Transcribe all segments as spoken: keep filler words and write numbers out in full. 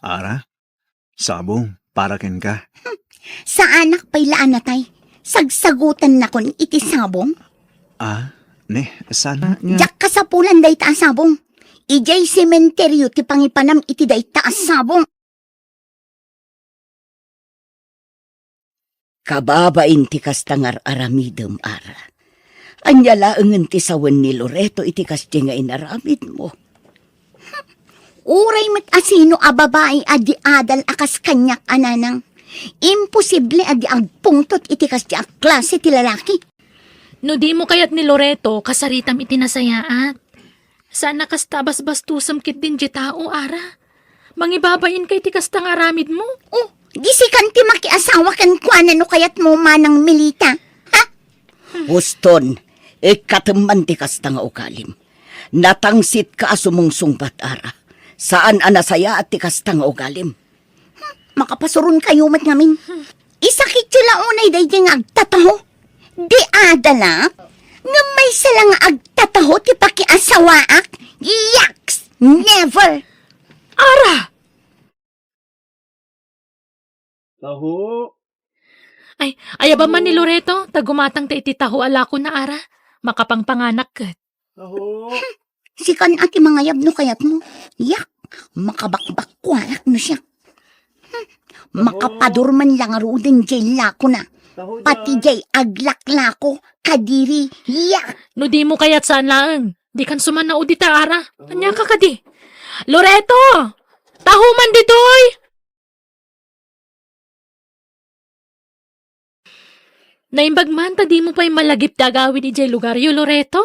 Ara, sabong, para kenka. Saanak pay la a natay. Sagsagutannakon iti sabong. Ah, ne, sana nga. Diak kasapulan dayta a sabong. Idiay sementeryo ti pangipanam iti dayta a sabong. Kababain ti kasta nga ar-aramidem, Ara. Ania laengen ti sawen ni Loreto iti kasdi nga inaramidmo? Uray met a sino a babai a di adal a kas kaniak a nanang. Imposible a di agpungtot iti kasdi a klase ti lalaki. No dimo kayat ni Loreto, kasaritam iti nasayaat. Saan a kasta a basbastosem ketdin diay tao, Ara. Mangibabainka iti kasta nga aramidmo. Oh, di sikan ti makiasawa kenkuana no kayatmo, Manang Melita. Ha? Huston, ikkatem man ti kasta nga ugalim. Natangsitka a sumungsungbat, Ara. Saan a nasayaat ti kasta nga ugalim. Makapasuronkayo met ngamin. Isakityo la unay daydiay nga agtataho. Di adalak, ngem maysa la nga agtataho ti pakiasawaak. Yaks! Never! Ara! Taho. Ay, ayaba man ni Loreto, ta gumatangta iti taho a lakona, Ara. Makapangpanganak ket. Aho. Sikan a ti mangayab no kayatmo. Yak, makabakbakkuanak no siak. Hmm, makapadur man la ngaruden diay lakona. Pati diay aglaklako, kadiri. Yak. No dimo kayat saan laeng. Dikan sumannao dita, Ara. Ania ka kadi? Loreto! Taho man ditoy! Naimbag man ta dimo pay malagip ti agawid idiay lugaryo, Loreto.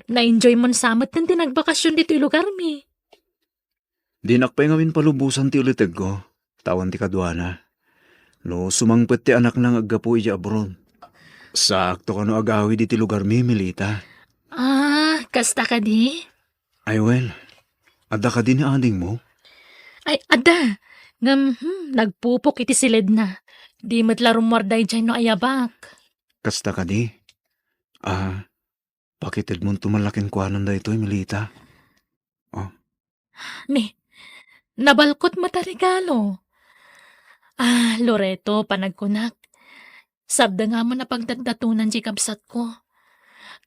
Na-enjoy mon sa met ti nagbakasyon ditoy lugarmi. Dinak pay ngamin palubosan ti ulitegko, ta awan ti kaduana. No sumangpet ti anakna nga aggapu idiay abroad. Saakto kano agawid iti lugarmi, Melita. Ah, kasta kadi? Ay, wen, adda kadi ni adingmo? Ay, adda. Ngem, hmm, nagpupok iti siledna. Di met la rummuar daydiay no ayabak. Kasta kadi? Ah, pakitedmonto man la kenkuana daytoy, Melita. Oh. Ni, nabalkot met a regalo. Ah, Loreto, panagkunak. Sabda nga amin a pagdatdatonan ti kabsatko.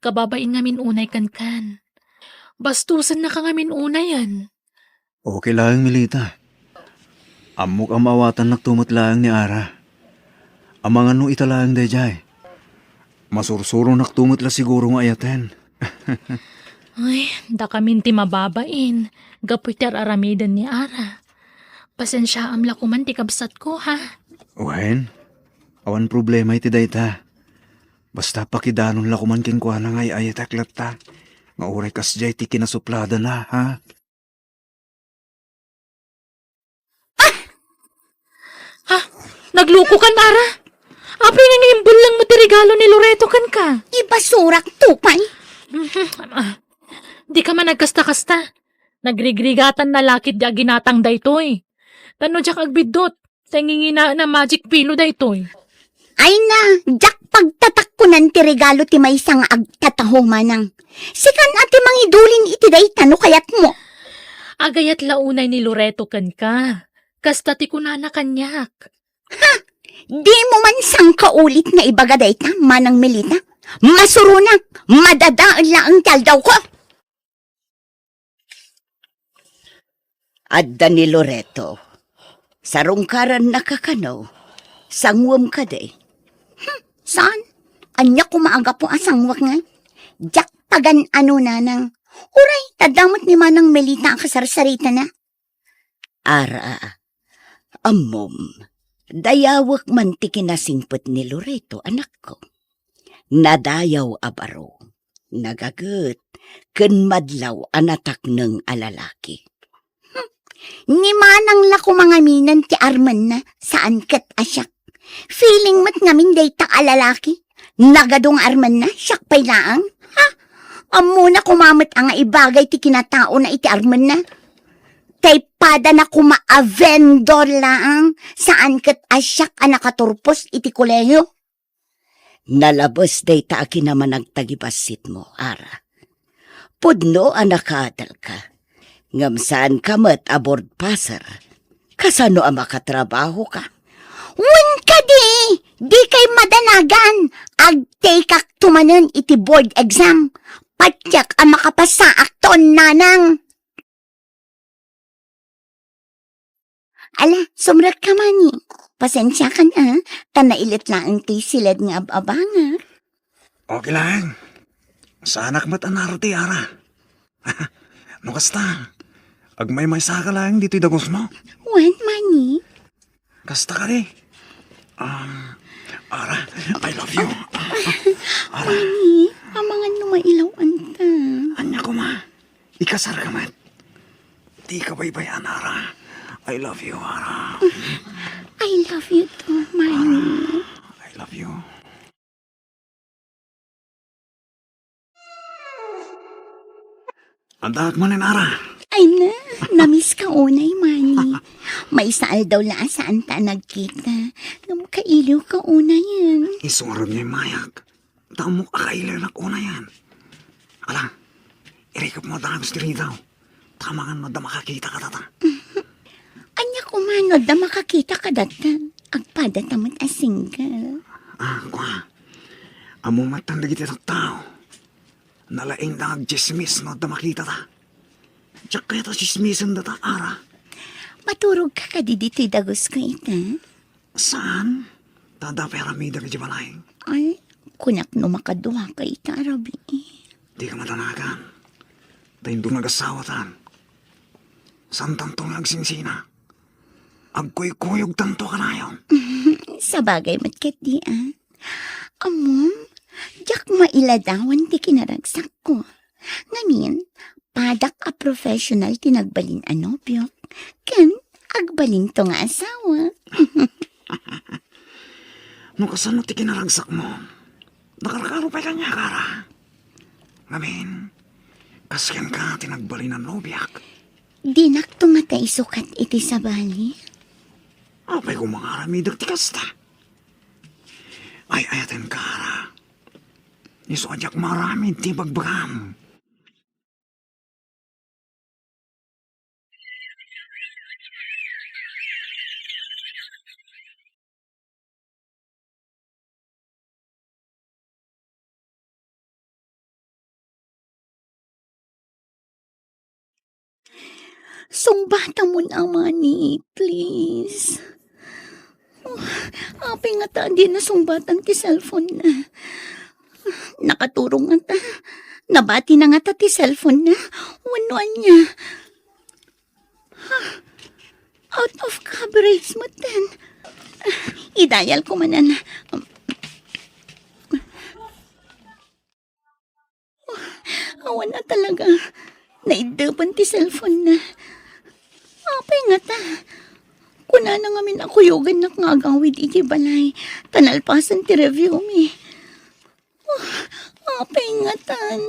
Kababain ngamin unay kenkan. Bastosennaka ngamin unayen. Okay laeng, Melita. Ammok a maawatannakto met laeng ni Ara. Amangan no ita laeng daydiay. Masursuronakto met la siguro nga ayaten. Ay, dakamin ti mababain gapu iti ar-aramiden ni Ara. Pasensiaam la koman ti kabsatko, ha? Wen, awan problema iti dayta. Basta pakidanon la koman kenkuana nga ay-ayatek latta nga uray kasdiay ti kinasupladana, ha? Ah! Ha? Naglukokan, Ara? Apay nga imbellengmo ti regalo ni Loreto kenka? Ibasurak, Tupay. Mhm. Ah, dika man agkasta-kasta. Nagrigrigatanna la ketdi a ginatang daytoy. Tapno diak agbiddut, ta inginginaen a magic pillow daytoy. Ay na, diak pagtatakkonan ti regalo ti maysa nga agtataho, manang. Sikan a ti mangidulin iti dayta no kayatmo. Agayat la unay ni Loreto kenka. Kasta ti kunana kaniak. Ha? Dimo man sangkaulit nga ibaga dayta, Manang Melita? Masuronak, madadael laeng ti aldawko. Adda ni Loreto. Sarungkarannaka kano? Sanguem kadi? Hmm, saan? Ania koma a gapu a sanguek ngay? Diak pagan-ano, nanang. Uray, ta adda met ni Manang Melita a kasarsaritana. Ara, ammom, dayawek man ti kinasingpet ni Loreto, anakko. Nadayaw a baro, nagaget, ken madlaw a natakneng a lalaki. Hmm. Ni manang la koma ngaminen ti armenna, saan ket a siak. Feeling met ngamin dayta a lalaki. Nagadu nga armenna, siak pay laeng. Ha? Ammona koma met a nga ibagay ti kinataona iti armenna. Tay padana koma a vendor laeng, saan ket a siak a nakaturpos iti kolehiyo. Nalabes dayta a kinamanagta gibassitmo, Ara. Pudno a nakaadalka. Ngem saanka met a board passer. Kasano a makatrabaho ka? Wen kadi, dikay madanagan. Agtekak to manen iti board exam. Patiek a makapasaak ton, nanang. Ala, sumrek ka, Mani. Pasensiakan, a, ta nailit laeng ti siled nga ab-abangak. Okay lang. Saanak met a narati, Ara. No kasta, agmaymaysa ka laeng ditoy dagusmo? Wen, Mani. Kasta kadi. Um, Ara, I love you. Ara. Mani, amangan no mailaw-anta. Ania koma? Ikasar ka met. Dika baybay-an, Ara. I love you, Ara. I love you too, Mani. I love you. Addaak manen, Ara. Ay na, na-miss ka unay, Mani. Maysa aldaw la a saanta a nagkita. Ngem kailiw ka unayen. Isu ngarud nga immayak. Ta ammok a kailiwnak unayen. Ala, irikep mo dagus ti ridaw. Ta amangan no adda makakita kadata. Ania koma no adda makakita kadata? Agpadata met a single. Ah, kua. Ammo met dagiti tattao. Nalaingda nga agtsismis no adda makitata. Diak kayat a tsismisendata, Ara. Maturog ka kadi ditoy dagusko ita? Saan? Ta adda pay aramidek idiay balay. Ay, kunak no makaduaka ita a rabii. Dika madanagan. Ta inton agasawatan, saantanto nga agsingsina. Agkuykuyogtanto kanayon. Sabagay met ketdi, a. Ammom, diak mailadawan ti kinaragsakko. Ngamin, padak a professional ti nagbalin a nobiok, ken agbalinto nga asawa. No kasano ti kinaragsakmo, nakarkaro pay kaniak, Ara. Ngamin, kas kenka ti nagbalin a nobiak. Dinakto ngata isukat iti sabali? Apay koma nga aramidek ti kasta? Ay-ayatenka, Ara. Isu a diak maaramid ti ibagbagam. Sungbatamon, Mani, please. Oh, apay ngata a dina sungbatan ti cellphone na? Nakaturong ngata. Nabati na ngata ti cellphone na. Wenno ania? Out of coverage metten. Idayal ko manen. Awan a talaga. Naiddepen ti cellphone na. Apay ngata? Kunana ngamin a kuyogannak nga agawid iti balay, ta nalpasen ti review mi. Oh, apay ngatan?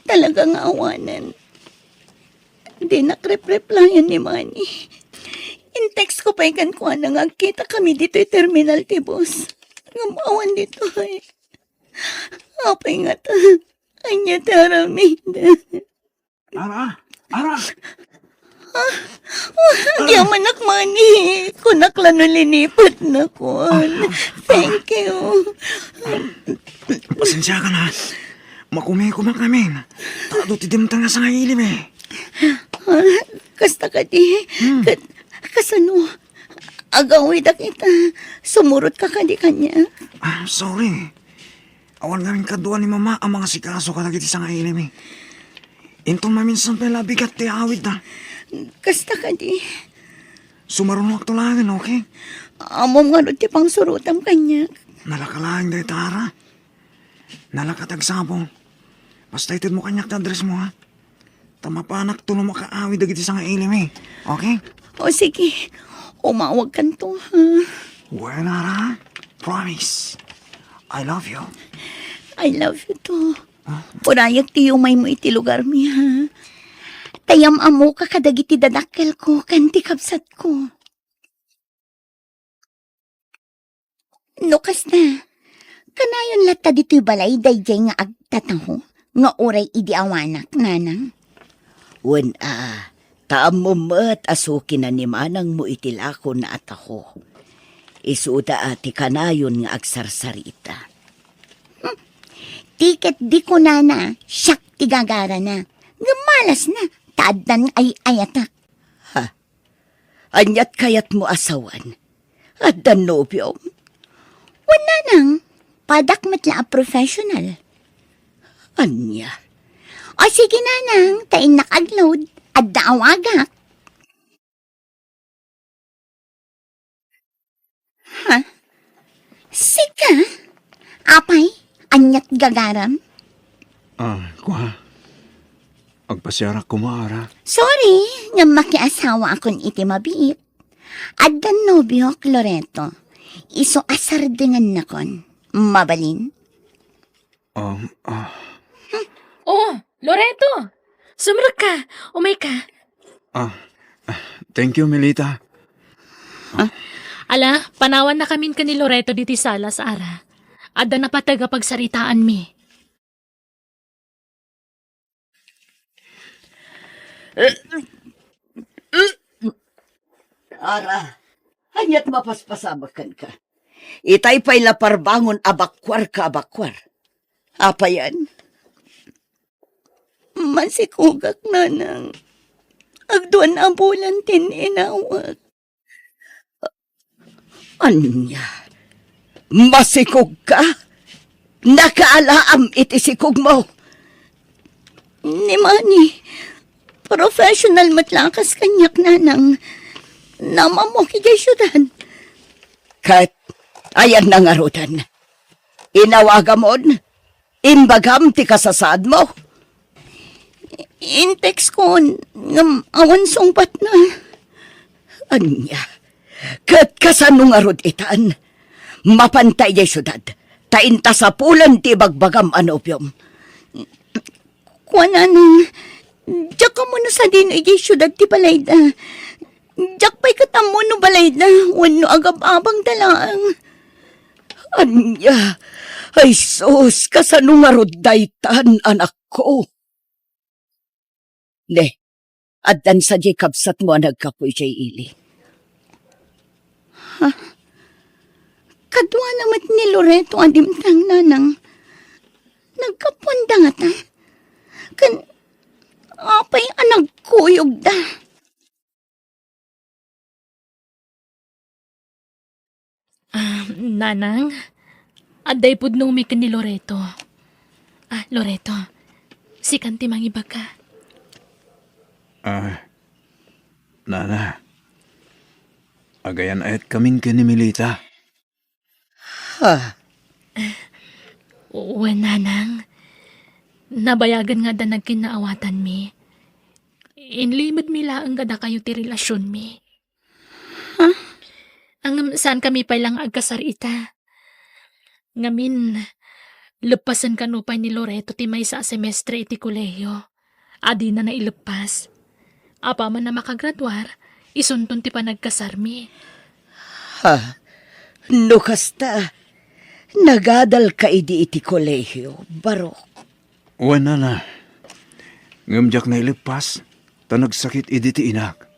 Talaga nga awanen. Dinak rep-replyan ni Mani. In-text ko pay kenkuana nga agkita kami ditoy terminal ti bus. Ngem awan ditoy. Apay ngata? Ania ti aramid? Ara! Ara! Ah, ah, agyaman, Mani. Kunak la no linipatnakon. Thank you. Pasensiakan, a. Makumikumak ngamin. Ta adu ti dimteng a sangailim, e. Ah, kasta kadi? Hmm. Kat-, kasano? Agawidak ita. Sumurotka kadi kaniak? Ah, sorry. Awan ngamin kadua ni Mama a mangasikaso kadagiti sangailim, e. Inton maminsan pay la bigat ti awidda. Kasta kadi? Sumarunoakto laengen, okay? Ammom ngarud ti pangsurotam kaniak. Nalaka laeng dayta, Ara. Nalaka ti agsapul. Basta itedmo kaniak ti addressmo, ha? Ta mapanakto no makaawid dagiti sangailim, e. Okay? O, sige. Umawagkanto, ha? Wen, Ara. Promise. I love you. I love you too. Ah? Purayak ti yumaymo iti lugarmi, ha? Ta yam-ammoka kadagiti dadakkelko ken ti kabsatko. No kasta, kanayon latta ditoy balay daydiay nga agtataho, nga uray idi awanak, nanang? Wen a, ta ammom met a sukina ni manangmo iti lakona a taho. Isuda a ti kanayon nga agsarsarita. Hmm. Ti ket di kunana, siak ti gagarana. Ngem malasna, ta addan ay-ayatak. Ha? Aniat kayatmo a sawen? Addan nobiom? Wen, nanang, padak met la a professional. Ania? O sige, nanang, ta innak agload, adda awagak. Ha? Sika? Apay, aniat gagaram? Ah, kua. Agpasiarak koma, Ara. Sorry, ngem makiasawaakon iti mabiit. Addan nobiok, Loreto. Isu a sardengannakon. Mabalin? Um, ah. Oh, Loreto! Sumrekka! Umayka! Ah, ah, thank you, Melita. Ah, ala, panawannakamin ken ni Loreto ditoy sala, Ara. Adda napateg a pagsaritaanmi. Ara, aniat mapaspasamak kenka? Itay pay la parbangon a bakuarka a bakuar. Apayen? Masikugak, nanang. Agduan a bulan ti inawak. Ania? Masikogka? Nakaalaam iti sikogmo? Ni Manny, professional met laeng kaniak, nanang. Namammok idiay siudad. Ket ayanna ngaruden? Inawagamon? Imbagam ti kasasaadmo? Intextkon, ngem awan sungbatna. Ania? Ket kasano ngarud itan? Mapanta idiay siudad, ta inta sapulen ti ibagbagam a nobiom. Kuanana, diak ammo no sadino idiay siudad ti balayda. Diak pay ket ammo no balayda wenno agab-abangda laeng. Ania? Ay sus, kasano ngarud daytan, anakko? Ne, addan sadiay kabsatmo a naggapu idiay ili. Ha? Kaduana met ni Loreto a dimteng, nanang. Naggapuanda ngata? Ken apay a nagkuyogda? Ah, nanang, adda ipudnomi ken ni Loreto. Ah, Loreto, sikan ti mangibaga. Ah, nana, agayan-ayatkamin ken ni Melita. Ha? Wen, nanang. Nabayagen nga adda nagkinnaawatanmi. Inlimedmi laeng kadakayo ti relasionmi. Ha? Ngem saankami pay la nga agkasar ita. Ngamin, leppasen kano pay ni Loreto ti maysa a semestre iti kolehiyo a dina naileppas. Apaman a makagraduar, isunton ti panagkasarmi. Ha? No kasta, nagadalka idi iti kolehiyo, Barok? Wen, nana. Ngem diak naileppas, ta nagsakit idi ti inak.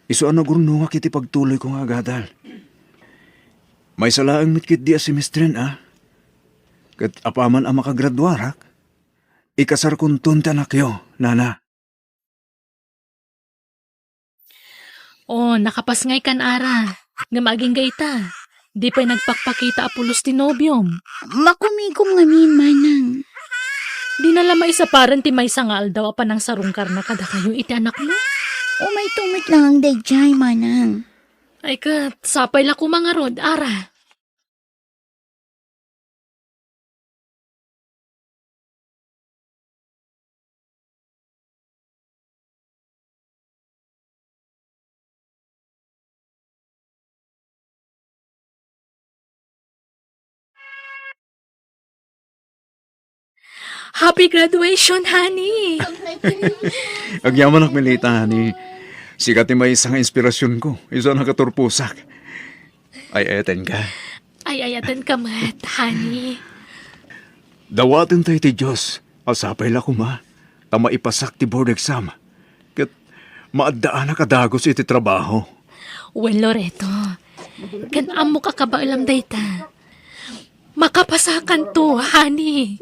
Isu a nagurnongak iti pagtuloyko nga agadal. Maysa laeng met ketdi a semestren, a. Ket apaman a makagraduarak, ikasarkonton ti anakyo, nana. O, nakapasngaykan, Ara. Ngem agingga ita, di pay nagpakpakita a pulos ti nobiom. Makumigom ngamin, manang. Dina la maisaparen ti maysa nga aldaw a panangsarungkarna kadakayo iti anakmo? Umayto met laeng daydiay, manang. Ay ket, sapay la koma ngarud, Ara. Happy graduation, honey! Agyamanak, Melita, honey. Sika ti maysa nga inspirasionko, isu a nakaturposak. Ay-ayatenka. Ay-ayatenka met, honey. Dawaten tayo ti Diyos. Sapay la koma, ta maipasak ti board exam. Ket maaddaanak a dagus iti trabaho. Wen, Loreto, ken ammok a kabaelam dayta. Makapasakanto, honey.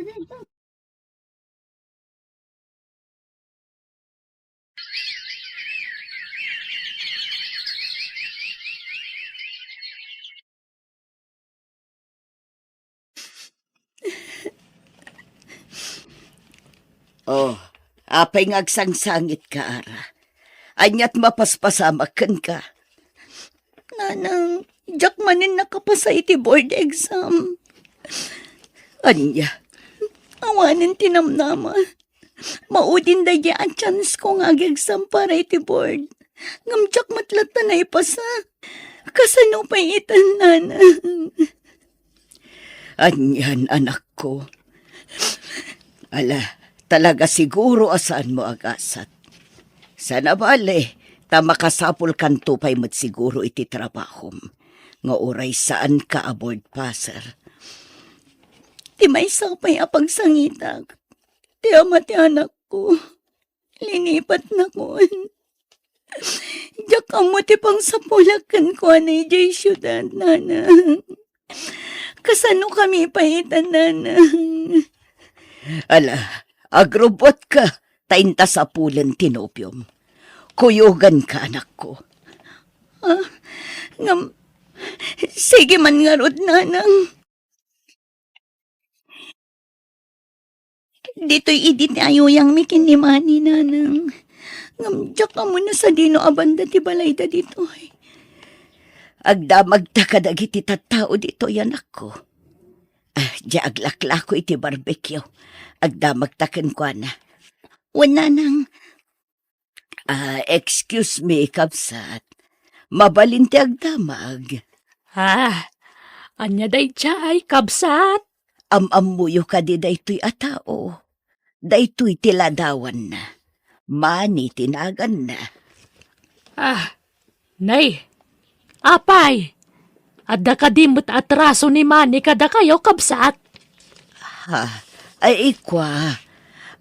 Oh, apay nga agsangsangitka, Ara? Ania't mapaspasamak kenka? Nanang, diak manen nakapasa iti board exam. Ania? Awanen ti namnama. Maudin daydiay a chance ko nga ag-exam para iti board. Ngem diak met latta naipasa. Kasano pay itan, Nanang? Anian, anakko. Ala, talaga siguro a saanmo a gasat. Saan a bale, ta makasapulkanto pay met siguro iti trabahom, nga uray saanka a board passer. Ti maysa pay a pagsangitak, ti ama ti anakko, linipatnakon. Diak ammo ti pangsapulak kenkuana idiay siudad, Nanang. Kasanokami pay itan, Nanang? Ala, agrubbuatka, ta inta sapulen ti nobiom. Kuyoganka, anakko. Ah, ngem, sige man ngarud, Nanang. Ditoy idi ti ayuyangmi ken ni Manny, Nanang. Ngem diak ammo no sadino a banda ti balayda ditoy. Agdamagta kadagiti tattao ditoy, anakko. Ah, diay aglaklako iti barbecue. Agdamagta kenkuana. Wen, Nanang. Ah, excuse me, kabsat. Mabalin ti agdamag. Ah, ania daydiay, kabsat? Am-ammoyo kadi daytoy a tao? Daytoy ti ladawanna. Manny ti naganna. Ah, nay, apay, adda kadi met atraso ni Manny kadakayo, kabsat? Ha, ay, ikua,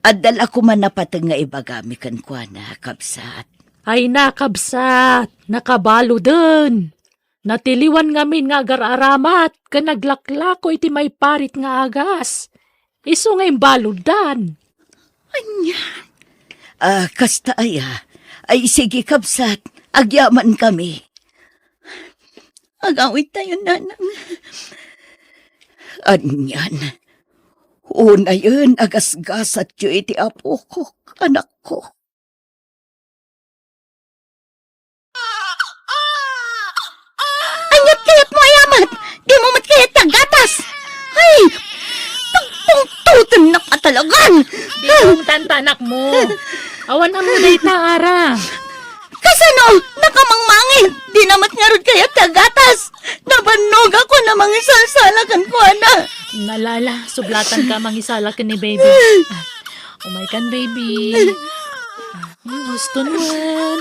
adda la koma napateg nga ibagami kenkuana, kabsat. Ay na, kabsat, nakabaluden. Natiliwan ngamin nga agar-aramat ken naglaklako iti maiparit nga agas. Isu nga imbaluddan. Ania? Ah, kasta aya. Ay, sige, kabsat. Agyamankami. Agawidtayon, Nanang. Anian? Unayen a gasgasatyo iti apokok, anakko. Aniat kayatmo a yamat? Dimo met kayat ti aggatas? Ay, pagpungtotennak a talagan! Di mo tantanak mo. Awan ammo dayta, Ara. Kasano? Nakamangmangit! Dina met ngarud kayat ti aggatas! Nabannogak a mangisalsala kenkuana. Nalala, sublatanka a mangisala ken ni baby. Ah, umaykan, baby. Ah, hmm, husto naman.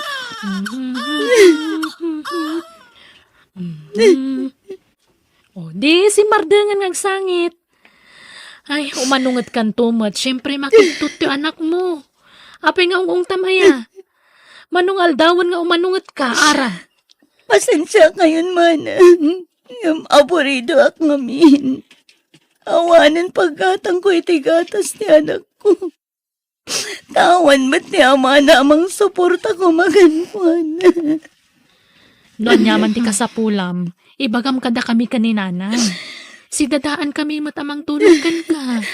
Mhm. Oh, di simmardengen nga agsangit. Ay, umanungetkanto met. Siyempre, makigtot ti anakmo. Apay nga ung-ungtam aya? Mano nga aldawen nga umanungetka, Ara? Pasensiakayon, Manang. Ngem aburidoak ngamin. Awanen paggatangko iti gatas ti anakko. Ta awan met ti amana a mangsuporta koma kenkuana. No aniaman ti kasapulam, ibagam kadakami ken ni Nanang. Sidadaankami met a mangtulong kenka.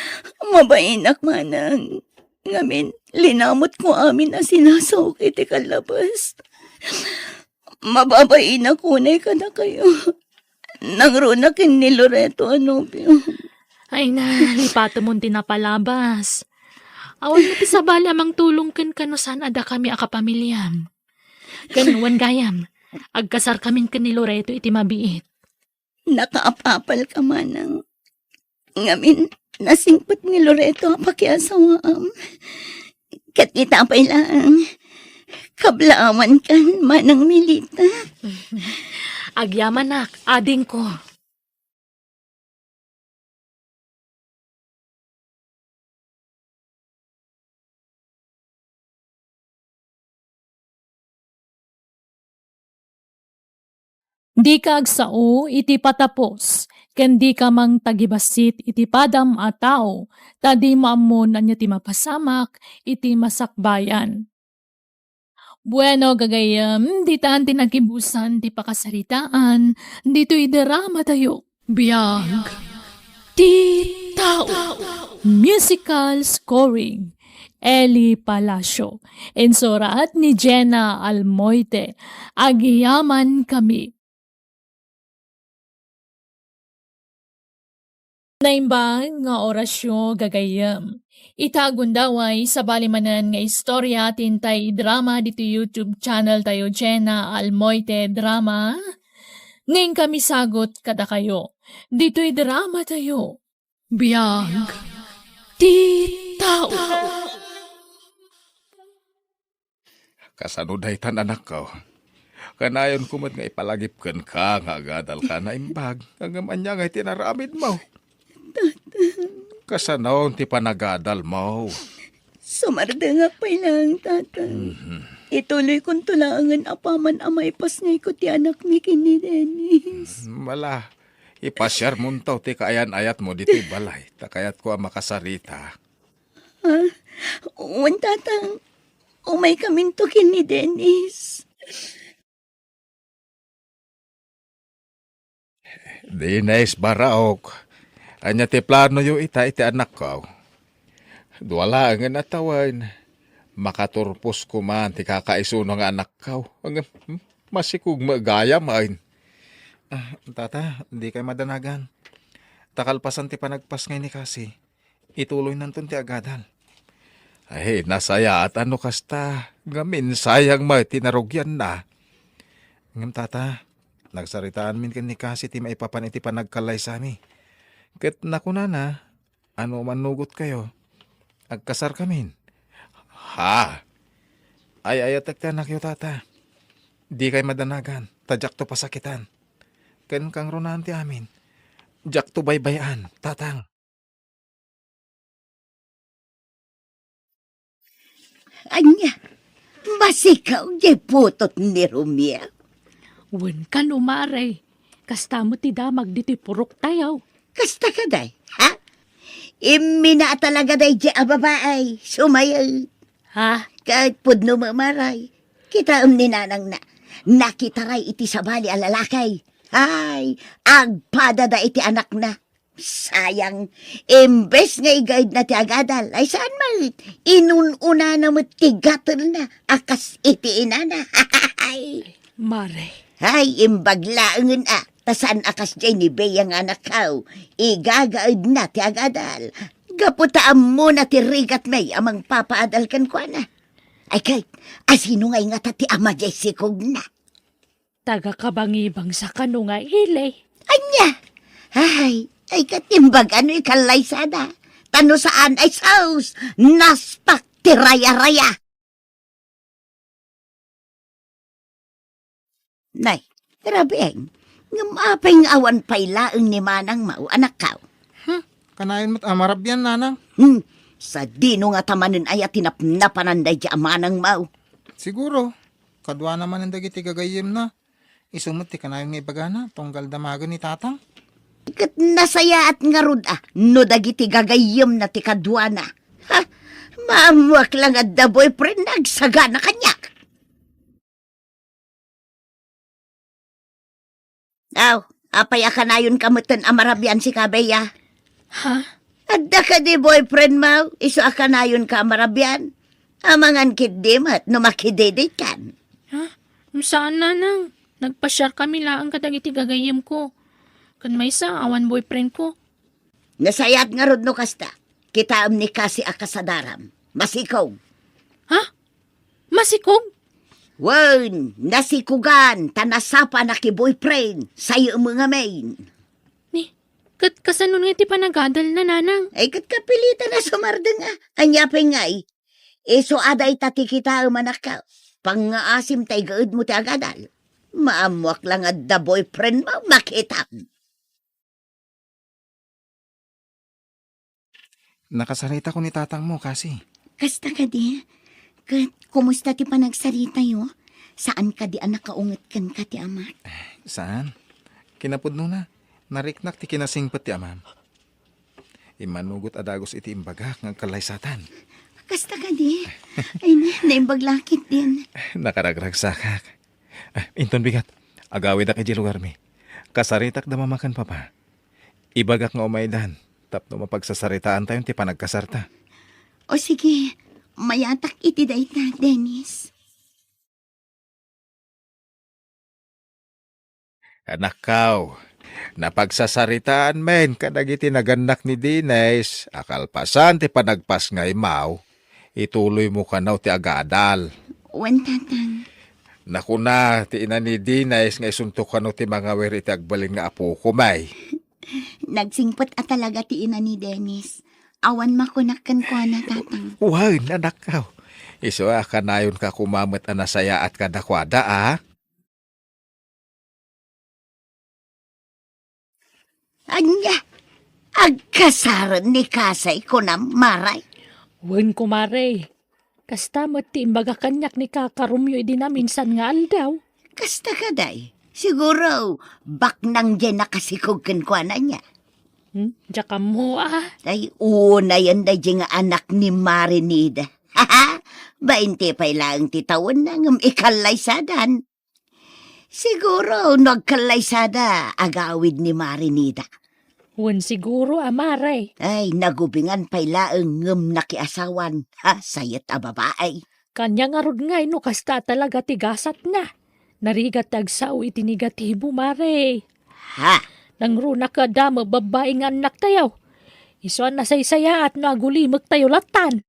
Mabainak, Manang. Ngamin, linamutko amin a sinasaok iti kallabas. Mababainak unay kadakayo. Nangruna ken ni Loreto a nobio. Ay na, lipatemon ti napalabas. Awan met ti sabali a mangtulong kenka no saan a dakami a kapamiliam. Ken wen gayam, agkasarkamin ken ni Loreto iti mabiit. Nakaap-apalka, Manang. Ngamin, nasingpet ni Loreto a pakiasawaam. Ket ita pay laeng, kablaawankan, Manang Milita. Agyamanak, adingko. Dika agsao iti patapos, ken dika mangtagibassit iti padam a tao, ta dimo ammo no ania ti mapasamak iti masakbayan. Bueno, gagayyem, ditan ti nagibusan ti pakasaritaan ditoy dramatayo. Biag ti Tao. Musical scoring, Eli Palacio. Insurat ni Jenna Almoite. Agyamankami. Naimbag nga orasyo, gagayyem. Ita gundaway, sabali manen nga istorya ti intay idrama ditoy YouTube channel tayo, Jenna Almoite Drama. Nga inkami sagut kadakayo ditoy dramatayo. Biag ti Tao. Kasano daytan, anakko? Kanayonko met nga ipalagip kenka nga agadalka, naimbag. Ngem ania ngay ti inaramidmo? Tata. Kasano ti panagadalmo? Sumardengak pay laeng, Tata. Mhm. Ituloykonto laengen apaman a maipasngayko ti anakmi ken ni Dennis. Mala, ipasiarmonto ti kaayan-ayatmo ditoy balay, ta kayatko a makasarita. Ah, wen, Tatang. Umaykaminto ken ni Dennis. Dennis, Baraok, ania ti planoyo ita iti anakko? Dua laengen a tawen, makaturpos koma ti kakaisuno nga anakko. Ngem, hmm, masikog met gayam, ay. Ah, Tata, dikay madanagan. Ta kalpasan ti panagpasngay ni Cassie, ituloynanton ti agadal. Ay, nasayaat a no kasta, ngamin sayang met ti narugianna. Ngem, Tata, nagsaritaanmin ken ni Cassie ti maipapan iti panagkallaysami. Ket nakunana, a no mannugotkayo, agkasarkamin. Ha? Ay-ayatek ti anakyo, Tata. Dikay madanagan, ta diakto pasakitan. Ken kangrunaan ti amin, diakto baybay-an, Tatang. Ania, masikaw diay putot ni Romeo? Wen kano, Mare. Kasta met ti damag ditoy puroktayo. Kasta kadi, ha? Imminaa talaga daydiay a babai, sumayo. Ha? Ket pudno met, Mare. Kitaem ni nanangna. Nakitaray iti sabali a lalaki. Ay, agpadada iti anakna. Sayang, imbes nga igaedna ti agadal, ay saan met, inun-unana met ti gatelna a kas iti inana. Mare. Ay, imbag laengen a, ta saan a kasdiay ni Bea nga anakko, igagaedna ti agadal. Gapu ta ammona ti rigatmi a mangpapaadal kenkuana. Ay ket, asino ngay ngata ti ama diay sikogna? Taga-Kabangibangsa kano nga ili. Ania? Ay, ay, ket imbag a no ikallaysada. Ta no saan ay saos, naspak ti raya-raya. Nay, grabe, eh. Ngem apay nga awan pay laeng ni manangmo, anakko? Hmm, kanayon met a marabian, nanang. Hmm, sadino ngata manen aya ti napnapanan daydiay a manangmo? Siguro, kaduana manen dagiti gagayyemna. Isu met ti kanayon nga ibagana, tunggal damagen ni Tatang. Ket nasayaat ngarud a, no dagiti gagayyemna ti kaduana. Ha? Maammoak la nga adda boyfriend nga agsagana kaniak. Aw, apay a kanayonka metten a marabian, sika, Bea? Ha? Adda kadi boyfriendmo, isu a kanayonka a marabian? Amangan ketdi met no makidedate-kan. Ha? Saan, nanang. Nagpasiarkami laeng kadagiti gagayyemko. Ken maysa, awan boyfriendko. Nasayaat ngarud no kasta. Kitaem ni Cassie a kasadaram. Masikog. Ha? Masikog? Wen, nasikogan, ta nasapa a nakiboyfriend, sayo met ngamin. Ni, ket kasano nga ti panagadalna, nanang? Ay, ket kapilitan a sumardeng a. Ania pay ngay? Isu a dayta ti kitaem, anakko. Pangngaasim ta igaedmo ti agadal. Maammoak la nga adda boyfriendmo, makitam. Nakasaritako ni tatangmo, Cassie. Kasta kadi? Ket kumusta ti panagsaritayo? Saan kadi a nakaunget kenka ti amak? Saan? Kinapudnona, nariknak ti kinasingpet ti amam. Immanugot a dagus iti imbagak nga agkallaysatan. Kasta kadi? Ay na, naimbag la ketdin. Nakaragragsakak. Ah, inton bigat, agawidak idiay lugarmi. Kasaritak da mama ken papa. Ibagak nga umaydan, tapno mapagsasaritaantayon ti panagkasarta. O sige, mayatak iti dayta, Dennis. Anakkaw, napagsasaritaan men kadagiti nagannak ni Dennis a kalpasan ti panagpasngaymaw, ituloymo kano ti agadal. Wen, Tatang. Nakuna ti ina ni Dennis nga isunto kano ti mangawir iti agbalin nga apoko, may. Nagsingpet a talaga ti ina ni Dennis. Awan makunak kenkuana, Tatang. Wen, anakkaw. Isu a kanayonka koma met a nasayaat kadakuada, a? Ania? Agkasaren ni Kasay kunam, Maray? Wen, kumare. Kasta met ti imbaga kaniak ni kakarumyo idi naminsan nga aldaw. Kasta kadi? Siguro, baknang diay nakasikog kenkuana nia. Hmm? Diak ammo, a. Ay, unayen daydiay nga anak ni Marinida. Bainte pay laeng ti tawenna ngem ikallaysadan. Siguro, no agkallaysada, agawid ni Marinida. Wen siguro, a, Maray. Ay, nagubingan pay laeng ngem nakiasawan. Ha, sayet a babae. Kaniana ngarud ngay no kasta talaga ti gasatna. Narigat ti agsao iti negatibo, Maray. Ha? Nangruna kada mababbai nga annaktayo. Isu a nasaysayaat no agulimektayo latan.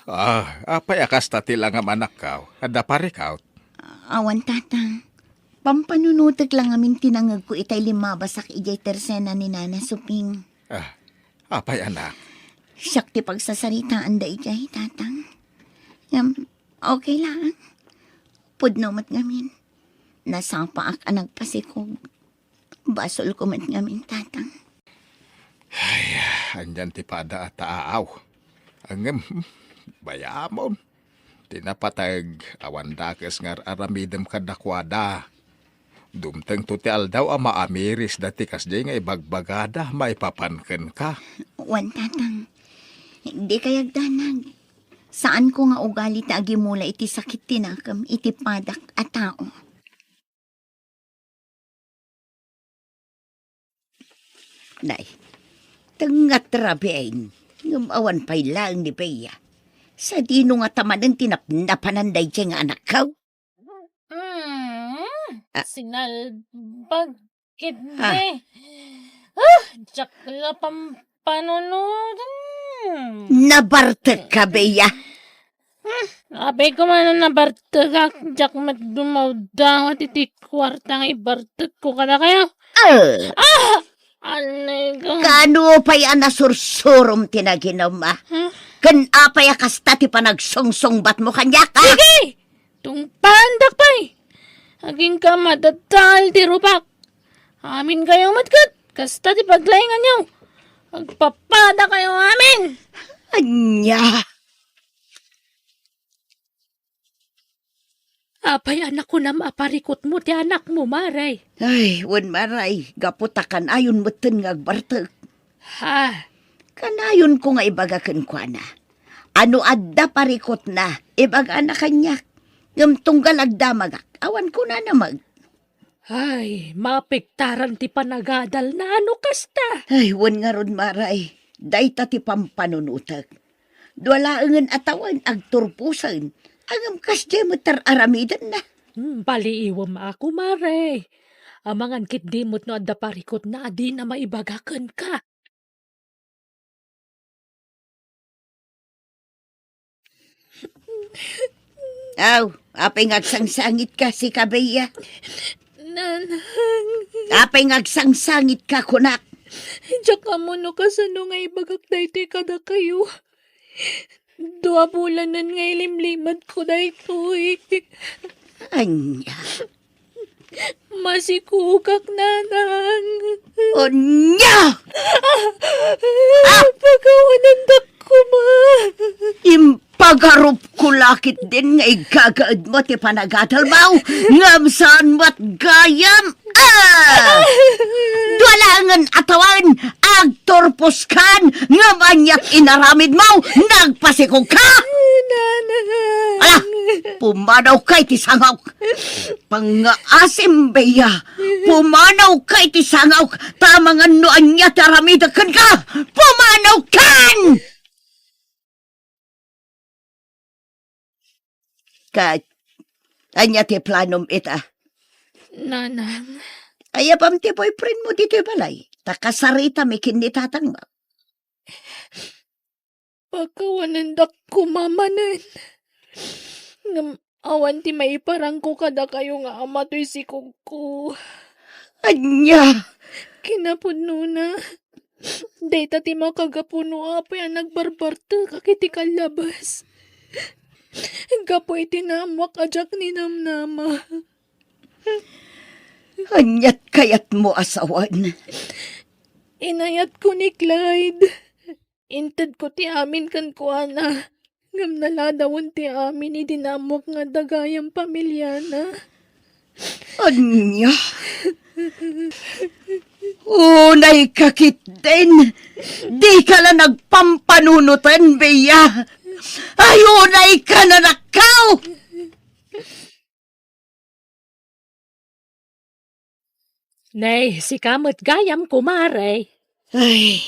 Ah, apay a kasta ti langam, anakkaw? Adda parikut? Awan, Tatang. Pampanunotek la ngamin ti nangngegko itay limmabasak idiay tersena ni Nana Suping. Ah, apay, anak? Siak ti pagsasaritaan daydiay, Tatang. Ngem, okay laeng. Pudno met ngamin. Nasapaak a nagpasikog. Basolko met ngamin, Tatang. Ay, anian ti pada a taaw. Ngem, bayamon. Ti napateg, awan dakes nga ar-aramidem kadakuada. Dumtengto ti aldaw a maamirisda ti kasdiay nga ibagbagada maipapan kenka. Wen, Tatang. Dikay agdanag. Saanko nga ugali ti agimula iti sakit ti nakem iti padak a tao. Nay, tengnga ti rabiin, ngem awan pay laeng ni Bea. Sadino ngata manen ti napnapanan daydiay nga anakko? Mm, Ah. Sinalbag ketdi. Ah. Ah, diak la pampanunoten. Nabartekka, Bea? Hmm, apay koma no nabartekak, diak met dumawdawat iti kuarta nga ibartekko kadakayo. Ah! Ah! Anay ko. Kaano pay a nasursurom ti naginum, a? Hmm? Ken apay a kasta ti panagsungsungbatmo kaniak, a? Sige! Tungpaandak pay! Agingga madadael ti rubak. Aminkayo met ket kasta ti paglainganyo. Agpapadakayo amin! Ania? Apay a nakunam a parikutmo ti anakmo, Maray? Ay, wen, Maray, gapu ta kanayon metten nga agbartek. Ha? Kanayonko nga ibaga kenkuana a no adda parikutna, ibagana kaniak. Ngem tunggal agdamagak, awan kunana met. Ay, mapiktaran ti panagadalna no kasta. Ay, wen ngarud, Maray, dayta ti pampanunotek. Dua laengen a tawen agturposen, ngem kasdiay met ar-aramidenna. Hmm, paliiwem a, Maray. Amangan ketdi met no adda parikutna a dina maibaga kenka. Aw, apay nga agsangsangitka, sika, Bea? Nanang. Apay nga agsangsangitka, kunak? Diak ammo no kasano nga ibagak daytoy kadakayo. Dua bulanen nga ilimlimatko daytoy. Ania? Masikogak, Nanang. Ania? Ah! Pagawanandak koma. Impagarupko Lakit din nga igagaedmo ti panagadalmo, ngem saan met gayam. Ah! Dua laengen a tawen, agturposkan, ngem aniat inaramidmo, nagpasikogka. Nanang. Ala, pumanawka iti sangok. Pangngaasim, Bea. Pumanawka iti sangok, ta amangan no ania ti aramidek kenka. Pumanawkan! Ket, ania ti planom ita? Nanang. Ayabam ti boyfriendmo ditoy balay, ta kasaritami ken ni tatangmo. Pakawanendak koma manen. Ngem awan ti maiparangko kadakayo nga ama toy sikogko. Ania? Kinapudnona, dayta ti makagapu no apay a nagbarbartekak iti kallabas. Gapu iti naammoak a diak ninamnama. Aniat kayatmo a sawen? Inayatko ni Clyde. Intedko ti amin kenkuana, ngem naladawen ti amin idi naammoak nga adda gayam pamiliana. Ania? Unayka ketdin, dika la nagpampanunoten, Bea. Ay, unayka, nanakkaw! Nay, sika met gayam, kumare. Ay,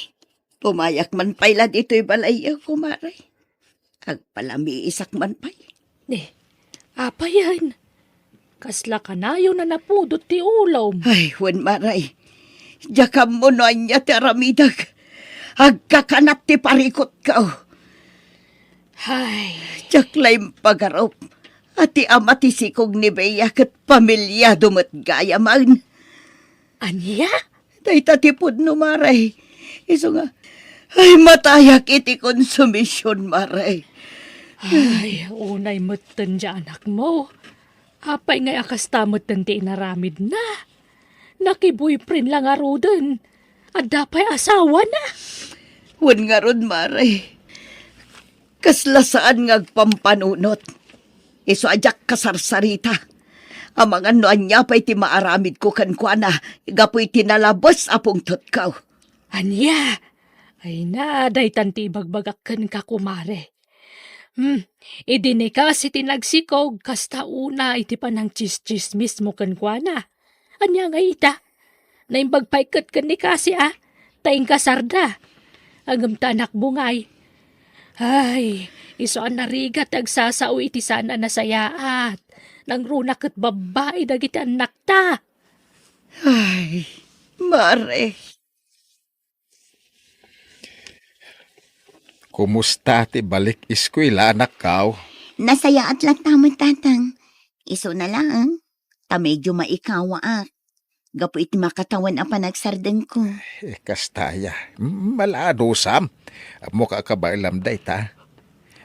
pumayak man pay la ditoy balay, kumare. Agpalamiisak man pay. Ni, apayen? Kasla kanayon a napudot ti ulom. Ay, wen, mare. Diak ammo no ania ti aramidek. Agkakanat ti parikutko. Ay. Diak la impagarup a ti ama ti sikog ni Bea ket pamiliado met gayamen. Ania? Dayta ti pudno, mare. Isu nga, ay, matayak iti konsumision, mare. Ay, unay metten ti anakmo. Apay ngay a kasta metten ti inaramidna? Nakiboyfriend la ngaruden. Adda pay asawana. Wen ngarud, mare. Kasla saan nga agpampanunot. Isu a diak kasarsarita. Amangan no ania pay ti maaramidko kenkuana gapu iti nalabes a pungtotko. Ania? Ay na, daytan ti ibagbagak kenka, kumare. Hmm, idi ni Cassie ti nagsikog, kasta una iti panangtsistsismismo kenkuana. Ania ngay ita? Naimbag pay ket ken ni Cassie a, ta inkasarda. Ngem ta anakmo ngay. Ay, isu a narigat ti agsasao iti saan a nasayaat. Nangruna ket babbai dagiti annakta. Ay, mare. Kumusta ti balik eskuela, anakkaw? Nasayaat latta met, tatang. Isuna laeng, ta medyo maikawaak gapu iti makatawen a panagsardengko. Eh, kasta aya. Maladusam. Ammok a kabaelam dayta.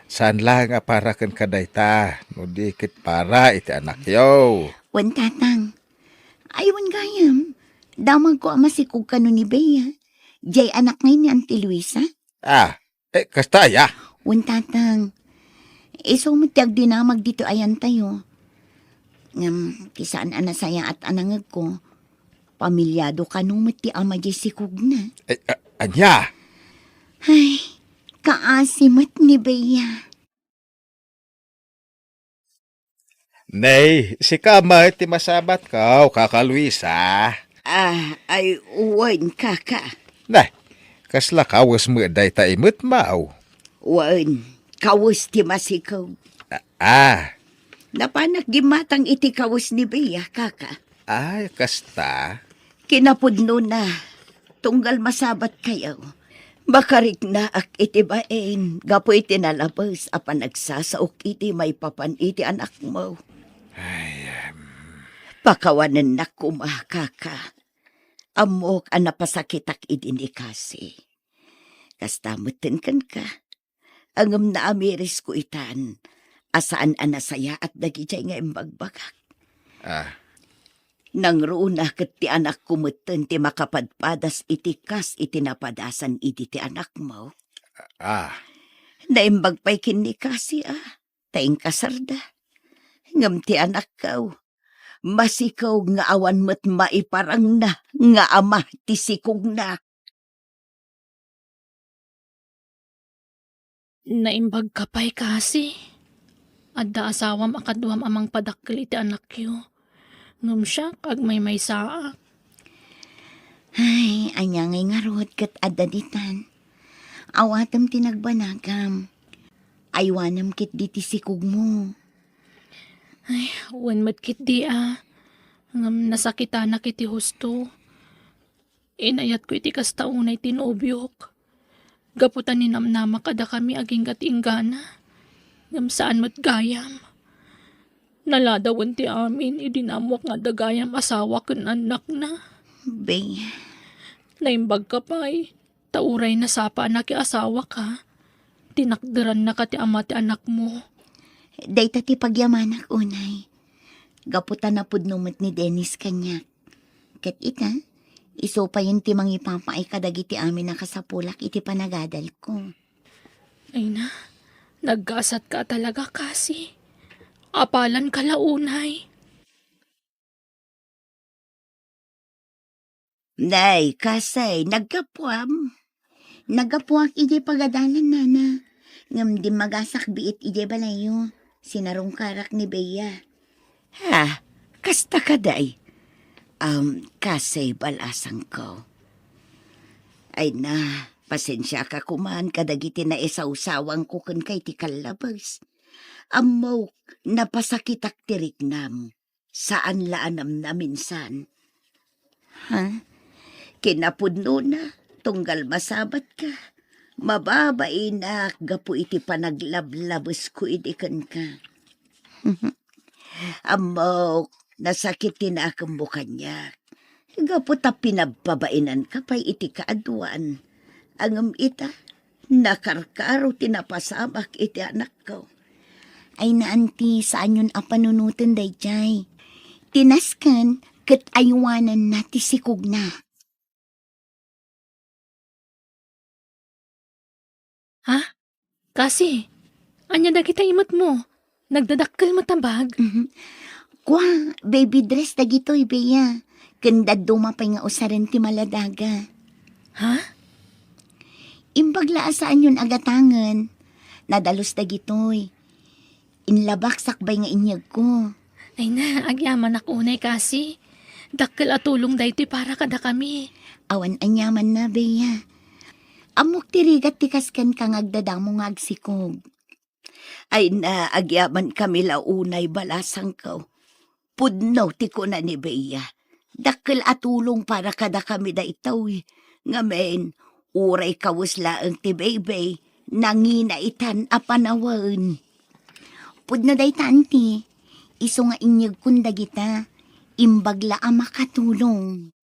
Saan laeng a para kenka dayta, no di ket para iti anakyo. Wen, tatang. Ay, wen gayam. Damagko a masikog kano ni Bea. Diay anak ngay ni Auntie Luisa? Ah, eh, kasta aya? Wen, tatang. Isu met ti agdinamag ditoy ayantayo. Ngem, ti saan a nasayaat a nangegko, pamilyado kano met ti ama diay sikogna. Eh, a-, ania? Ay, kaasi met ni Bea. Nay, sika met ti masabatko, Kaka Luisa. Ah, ay, wen, Kaka. Nay, kasla kawesmo dayta imetmo? Wen, kawes ti masikog. Ah, ah. Napanak gimmatang iti kawes ni Bea, Kaka. Ay, kasta. Kinapudnona, tunggal masabatkayo, makariknaak iti bain gapu iti nalabes a panagsasaok iti maipapan iti anakmo. Ay, em. Pakawanennak koma, Kaka. Ammok a napasakitak idi ni Cassie. Kasta metten kenka. Ngem naamirisko itan a saan a nasayaat dagidiay nga imbagbagak. Ah. Nangruna ket ti anakko metten ti makapadpadas iti kas iti napadasan idi ti anakmo. Ah. Naimbag pay ken ni Cassie a, ta inkasarda. Ngem ti anakko, masikog nga awan met maiparangna nga ama ti sikogna. Naimbagka pay, Kasi. Adda asawam a kaduam a mangpadakkel iti anakyo. Ngem siak, agmaymaysaak. Ay, ania ngay ngarud ket adda ditan? Awatem ti nagbanagam. Aywanem ketdi ti sikogmo. Ay, wen met ketdi a. Ngem nasakitanak iti husto. Inayatko iti kasta unay ti nobiok. Gapu ta ninamnama kadakami agingga ti inggana. Ngem saan met gayam. Naladawen ti amin idi naammoak nga adda gayam asawa ken annakna. Be. Naimbagka pay, ta uray nasapaanak ti asawaka, tinakderannaka ti ama ti anakmo. Dayta ti pagyamanak unay. Gapu ta napudno met ni Dennis kaniak. Ket ita, isu payen ti mangipapaay kadagiti amin a kasapulak iti panagadalko. Ay na, naggasatka talaga, Kasi. Apalanka la unay. Nay, Kasi, naggapuam? Naggapuak idiay pagadalan, nana. Ngem dimmagasak biit idiay balayyo. Sinarungkarak ni Bea. Ha? Kasta kadi? Am, Kasi, balasangko. Ay na, pasensiaka koman kadagiti naisawsawangko kenka iti kallabes. Ammok, napasakitak ti riknam. Saan la a namnaminsan. Ha? Kinapudnona, tunggal masabatka, mababainak gapu iti panaglablabesko idi kenka. Ammok, nasakit ti nakemmo kaniak. Gapu ta pinabpabainanka pay iti kaaduan. Ngem ita, nakarkaro ti napasamak iti anakko. Ay na, anti, saanyon a panunoten daydiay. Ti nasken ket aywanenna ti sikogna. Ha? Kasi, ania dagita imetmo? Nagdadakkel met a bag? Mhm. Kua, baby dress dagitoy, Bea. Ken dadduma pay nga usaren ti maladaga. Ha? Imbag la a saanyon a gatangen. Nadalus dagitoy. Inlabak sakbay nga inyegko. Ay na, agyamanak unay, Kasi. Dakkel a tulong daytoy para kadakami. Awan aniamanna, Bea. Ammok ti rigat ti kaskenka nga agdadamo nga agsikog. Ay na, agyamankami la unay, balasangko. Pudno ti kuna ni Bea. Dakkel a tulong para kadakami daytoy. Ngamin, uray kawes laeng ti baby, nangina itan a panawen. Pudno dayta, anti. Isu nga inyegkon dagita, imbag la a makatulong.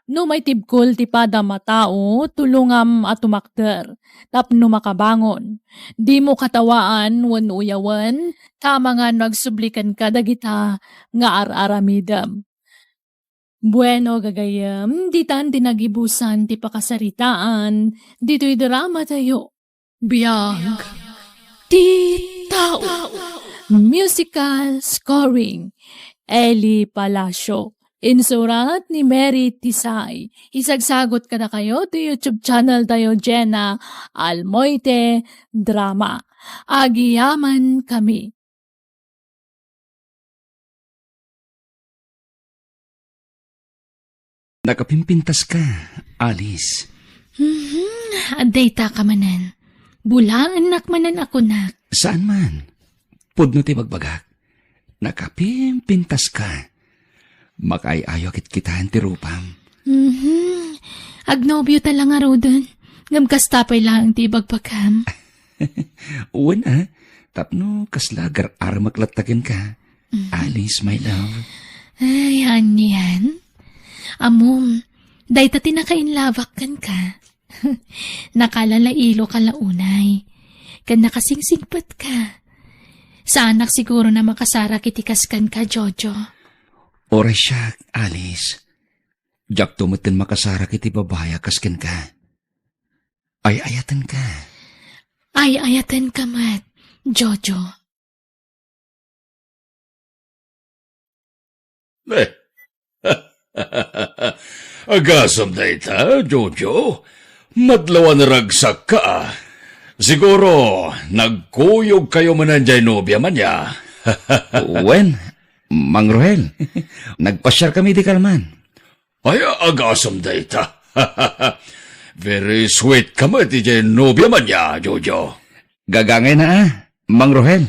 No maitibkol ti padam a tao, tulongam a tumakder tapno makabangon. Dimo katawaan wenno uyawen, ta amangan no agsubli kenka dagita nga ar-aramidem. Bueno, gagayyem, ditan ti nagibusan ti pakasaritaan ditoy dramatayo. Biag ti tao. Musical scoring, Eli Palacio. Insurat ni Mary Tisay. Isagsagot kadakayo ti YouTube channel tayo, Jenna Almoite Drama. Agyamankami. Nakapimpintaska, Alice. Mhm, addaytaka manen. Bulaennak manen a kunak. Saan man? Pudno ti bagbagak. Nakapimpintaska. Makaay-ayo a kitkitaen ti rupam. Mhm. Agnobiota la ngaruden. Ngem kasta pay laeng ti ibagbagam. Wen a, tapno kasla agar-aramek latta kenka. Mhm. Alice, my love. Ay, anian? Ammom, dayta ti nakainlabak kenka. Nakalalailo ka la unay. Ken nakasingsingpet ka. Saanak siguro a makasarak iti kaskenka, Jojo. Uray siak, Alice. Diakto metten makasarak iti babai a kas kenka. Ay-ayatenka. Ay-ayatenka met, Jojo. Eh. Agasem dayta, Jojo? Madlaw a naragsakka, a. Siguro, nagkuyogkayo manen diay nobiam ania. Wen, Mang Rohel, nagpasiarkami idi kalman. Ay, agasem dayta. Very sweet ka met idiay nobiam ania, Jojo. Gagangayna, a, Mang Rohel.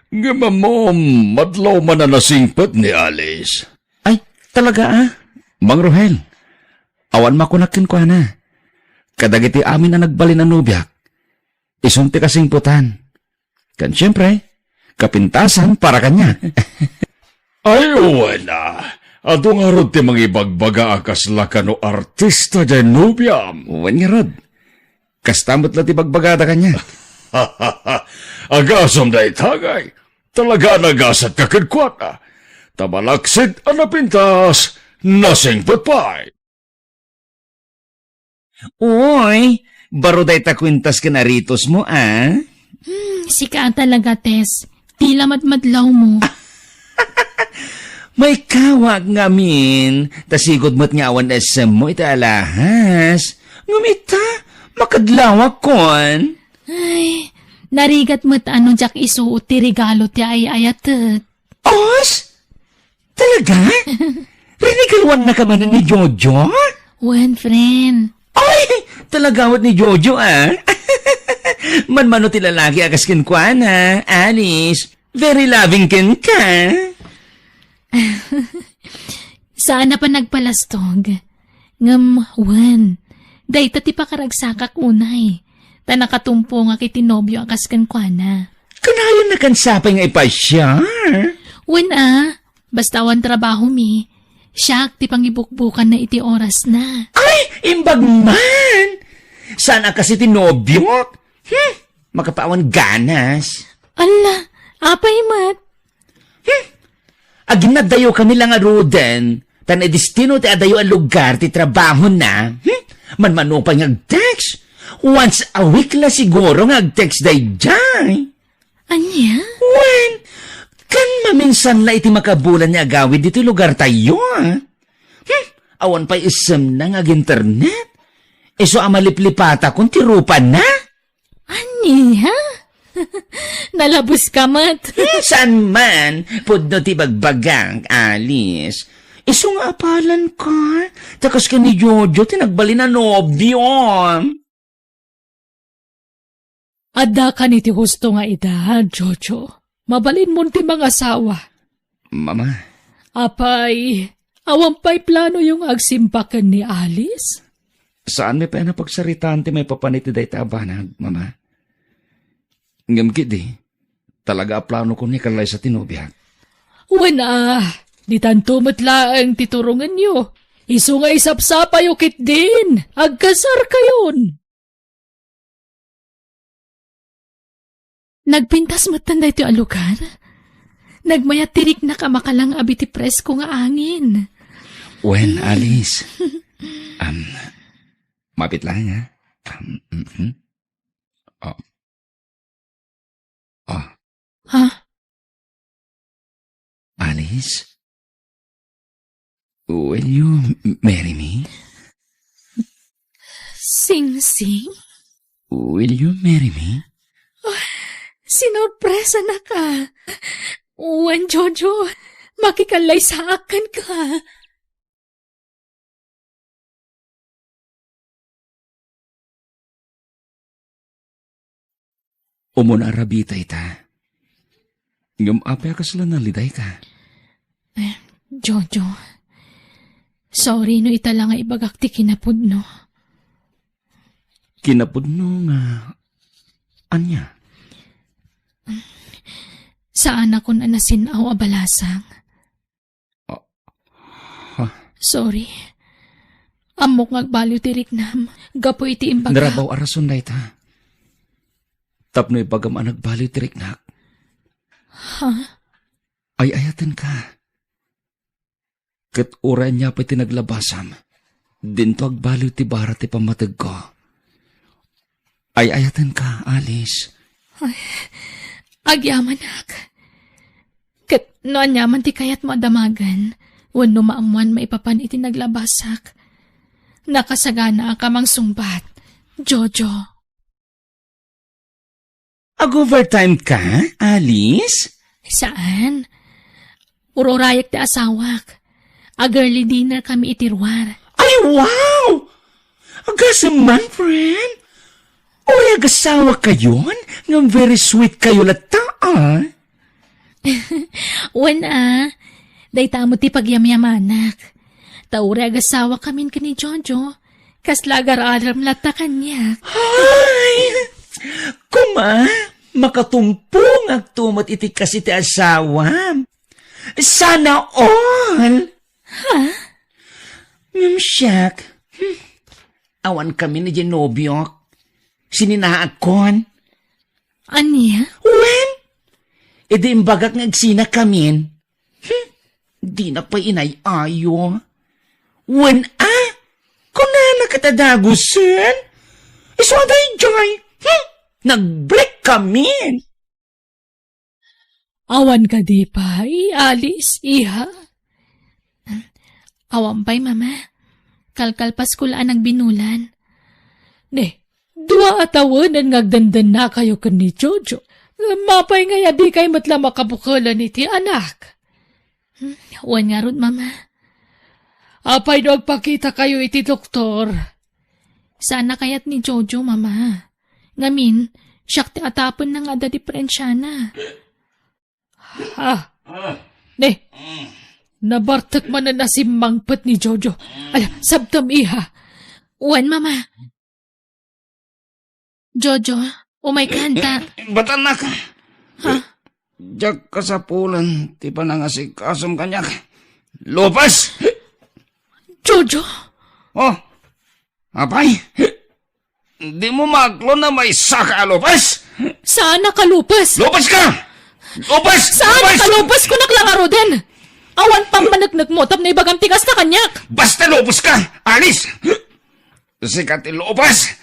Ngem ammom, madlaw man a nasingpet ni Alice. Ay, talaga, a, Mang Rohel. Awan makunak kenkuana. Kadagiti amin a nagbalin a nobiak, isun ti kasingpetan. Ken siempre, kapintasan para kaniak. Ay, wen a. Adu ngarud ti mangibagbaga a kasla kano artista diay nobiam. Wen ngarud. Kasta met la ti bagbagada kaniak. Agasem dayta, agay. Talaga a nagasatka kenkuana. Ta malaksid a napintas, nasingpet pay. Uy, baro dayta kuentas ken aritosmo, a? Hmm, sika a talaga, Tess. Tila madmadlawmo. Maikawak ngamin, ta sigud met nga awan essemmo iti alahas. Ngem ita, makadlawakon. Ay, narigat met a no diak isuot ti regalo ti ay-ayatek. Os? Talaga? Rinigaluannaka manen ni Jojo? Wen, friend. Ay, talaga met ni Jojo, a. Manmano ti lalaki a kas kenkuana, Alice. Very loving kenka. Saan a panagpalastog. Ngem, wen, dayta ti pakaragsakak unay, ta nakatumpongak iti nobio a kas kenkuana. Kanayon nakan sapay nga ipasiar? Wen a, basta awan trabahomi, siak ti pangibukbukanna iti orasna. Ay, imbag man! Saan a kas iti nobiok? Hmm, makapaawan ganas. Ala, apay met? Hmm? Aginnadayokami la ngaruden, ta nadistino ti adayo a lugar ti trabahona. Hmm? Manmano pay nga ag-text. Once a week la siguro nga ag-text daydiay. Ania? Wen, kan maminsan la iti makabulan nga agawid ditoy lugartayo, a. Hmm? Awan pay issemna nga ag-internet. Isu a maliplipatakon ti rupana. Ania? Nalabuska met. Hmm, saan man? Pudno ti bagbagak, Alice. Isu nga apalanka, ta kas ken ni Jojo ti nagbalin a nobio. Addakan iti husto nga edad, Jojo. Mabalinmon ti mangasawa. Mama. Apay, awan pay planoyo nga agsimba ken ni Alice? Saanmi pay a napagsaritaan ti maipapan iti dayta a banag, Mama. Ngem ketdi, talaga a planokon nga ikallaysa ti nobiak. Wen a, ditanto met laeng ti turongenyo. Isu nga isapsapayo ketdin, agkasarkayon. Nagpintas metten daytoy a lugar? Nagmayat ti riknak a makalang-ab iti presko nga angin. Wen, Alice. Am, mapit lang, ha? Am, mhm. Ah. Ah. Ha? Alice? Will you m-, marry me? Sing-sing? Will you marry me? Oh, sinorpresanaka. Wen, Jojo, makikallaysaak kenka. Umuna a rabita ita. Ngem apay a kasla nalidayka? Eh, Jojo, sorry no ita la nga ibagak ti kinapudno. Kinapudno nga ania? Saanakon a nasin-aw a balasang. Ah, ha? Sorry. Ammok nga agbaliw ti riknam gapu iti imbagak. Narabaw a rason dayta. Tapno ibagam a nagbaliw ti riknak. Ha? Ay-ayatenka. Ket uray ania pay ti naglabasam, Dinto agbaliw ti bara ti pammategko. Ay-ayatenka, Alice. Ay, agyamanak. Ket no aniaman ti kayatmo a damagen, wenno maammoan maipapan iti naglabasak, nakasaganaak a mangsungbat, Jojo. Ag-overtime ka, Alice? Saan. Ururayek ti asawak. Ag-early dinner kami iti ruar. Ay, wow! Agasem man, friend. Uray agasawa kayon, ngem very sweet kayo latta, ah. Wen, ah. Dayta met ti pagyamyamanak. Ta uray agasawa kamin ken ni Jojo. Kasla agar-arem latta kaniak. Ay! Kuma, makatumpongakto met iti kas iti asawa. Sana all! Ha? Ngem siak, hmm, awan kami ni nobiok. Sininaakon. Ania? Wen, idi imbagak nga agsinakamin. Hmm, dinak pay inay-ayo. Wen a, kunana ket a dagusen. Isu a daydiay. Hmm, nag-break kami. Awan kadi pay, Alice, iha? Awan pay, Mama. Kalkalpasko la a nagbinulan. Ne, dua a tawenen nga agdendennakayo ken ni Jojo. Mapay ngay a dikay met la makabukelen iti anak. Hmm, wen ngarud, Mama. Apay no agpakitakayo iti doktor? Saan a kayat ni Jojo, Mama. Ngamin, siak ti atapenna nga adda diperensiana. Ha? Ne, nabartek manen a simmangpet ni Jojo. Ala, sabtem, iha. Wen, Mama. Jojo, umaykan ta. Batanak. Ha? Diak kasapulan ti panangasikasom kaniak. Lupes! Jojo? Oh, apay? Dimo maklon a maysaka a lupes? Saan a kalupes? Lupes ka! Lupes! Saan a Lupes! Kalupes? Kunak la ngaruden. Awan pammaneknekmo tapno ibagam ti kasta kaniak. Basta lupes ka, Alice! Sika ti lupes,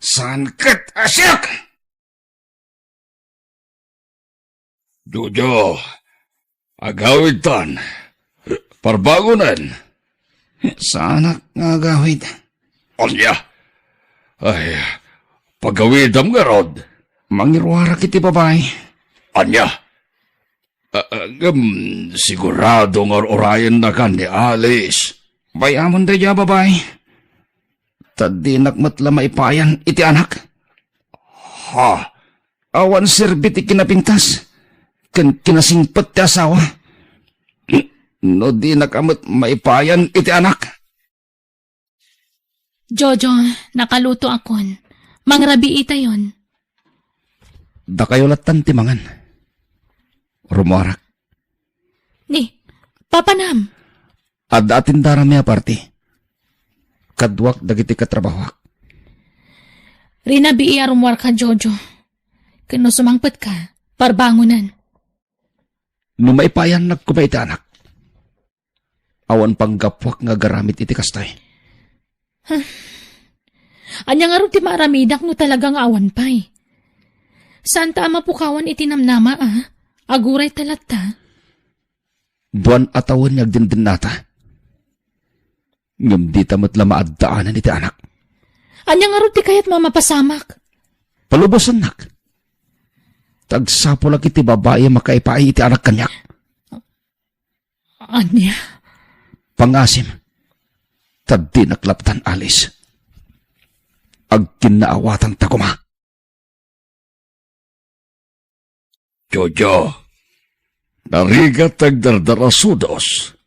saan ket a siak! Jojo, agawidtan. Parbangonen. Saanak nga agawid. Ania? Ay, pagawidam ngarud. Mangiruarak iti babai. Ania? Ah, ah, ngem, sigurado nga ur-urayennakan ni Alice. Bay-amon daydiay a babai. Ta dinak met la maipayan iti anak. Ha? Awan serbi ti kinapintas ken kinasingpet ti asawa. No dinak a met maipayan iti anak. Jojo, nakalutoakon. Mangrabiitayon. Dakayo lattan ti mangan. Rumuarak. Ni, papanam? Adda atindarami a parti. Kaduak dagiti katrabahoak. Rinabii a rumuarka, Jojo. Ken no sumangpetka, parbangonen. No maipayannak koma iti anak, awan panggapuak nga agaramid iti kastoy. Huh. Ania ngarud ti maaramidak no talaga nga awan pay? Saan ta a mapukawan iti namnama, a? Aguray ta latta. Duan a tawen nga agdendennata. Ngem dita met la maaddaanan iti anak. Ania ngarud ti kayatmo a mapasamak? Palubosannak. Ta agsapulak iti babai a makaipaay iti anak kaniak. Ania? Pangasim. Ta dinak laptan, Alice. Agkinnaawatan ta koma. Jojo, narigat ti agdardarasudos.